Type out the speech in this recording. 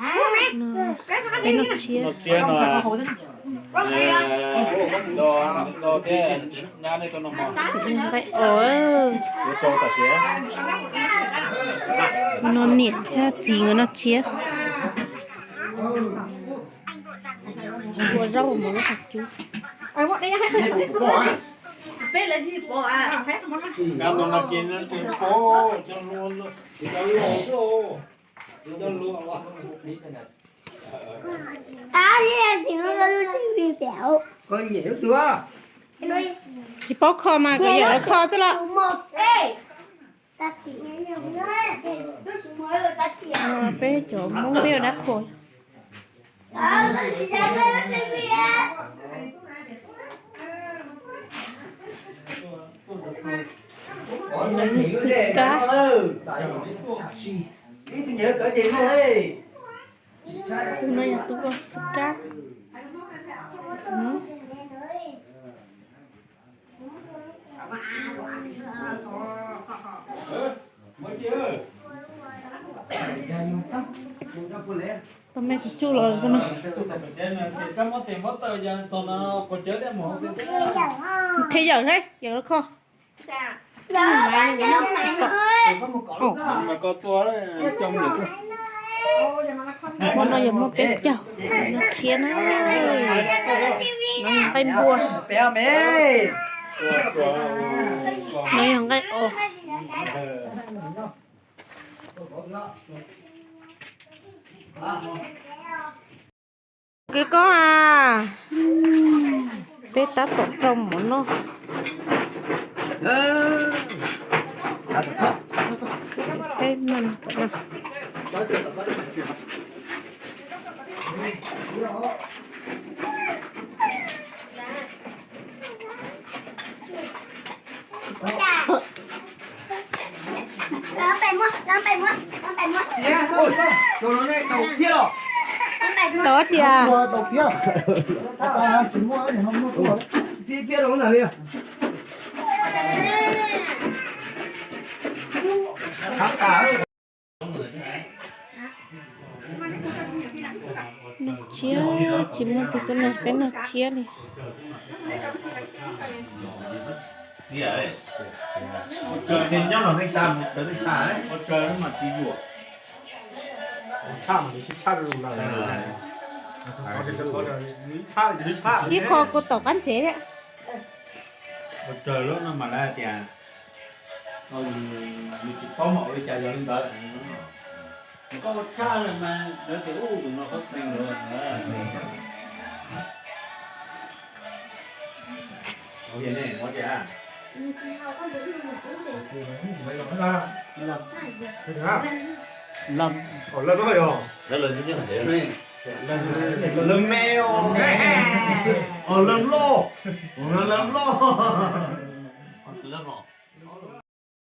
Peb noj tsiab. Noj tsiab no. Do, do thiab nyab nej tuaj noj mov. Nqaij os. Yuav rau tam sim. No niam thiab txiv nkawd noj tsiab. Ua zaub mov lub qhov cub. Tsis paub kho mas kom yawm kho xwb los. Peb cov Hmoob peb ua dab qhuas. Xwb kab. Tus no yog tus ua xwb kab. Tau me tus tsuj los no. Qhia yawm thiab yawm kho. Hmo no yog hmo peb caug, noj tsiab na. No yog nqaij npua. No yog nqaij os. Kwv Koob a, peb tab tom rau mov noj. Saib no. Tau tias. Noj tsiab, tsis muaj tus tuaj noj peb noj tsiab li. Ib qho kuv tom qab ntsev thiab. Ua raws lub no mas lawv hais tias, yus tsis paub mas ua li cas yog li ntawd. Koj ua tshaj lawm mas lawv tias ub tus no koj xeev lawm. Lawv me os, lawv loj, lawv loj.